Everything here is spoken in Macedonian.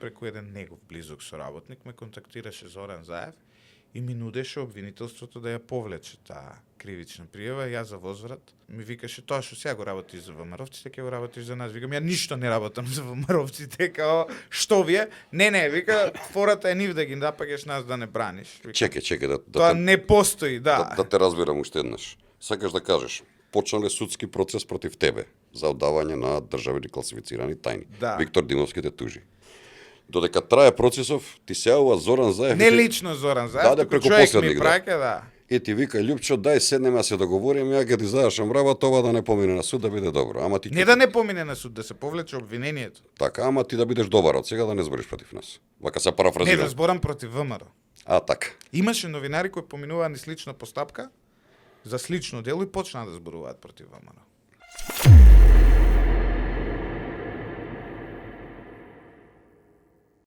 преку еден негов близок соработник ме контактираше Зоран Заев и ми нудеше обвинителството да ја повлече таа кривична пријава. Ја за возврат ми викаше тоа што сега го работиш за ВМРО-вците, ќе го работиш за нас. Викам, ја ништо не работам за ВМРО-вците, као што вие? Не, вика, фората е нив да ги напаѓаш, нас да не браниш. Вика, Чекај, тоа не постои, да. Да те разберам уште еднаш. Сакаш да кажеш, почнале судски процес против тебе за оддавање на државни класифицирани тајни. Да. Виктор Диновски те тужи. Додека трае процесов, ти се јавува Зоран Заев. Не лично Зоран Заев, да, туку преку човек посредник, ми праќа, да. И ти вика, Љупчо, дај седнеме, се договориме, ја ќе ти завршам работа, ова да не помине на суд, да биде добро. Ама ти Не да не помине на суд, да се повлече обвинението. Така, ама ти да бидеш добар од сега, да не збориш против нас. Вака се Не парафразирам. да зборам против ВМРО. Така. Имаше новинари кои поминуваа ни слична постапка за слично дело и почнаа да зборуваат против ВМРО.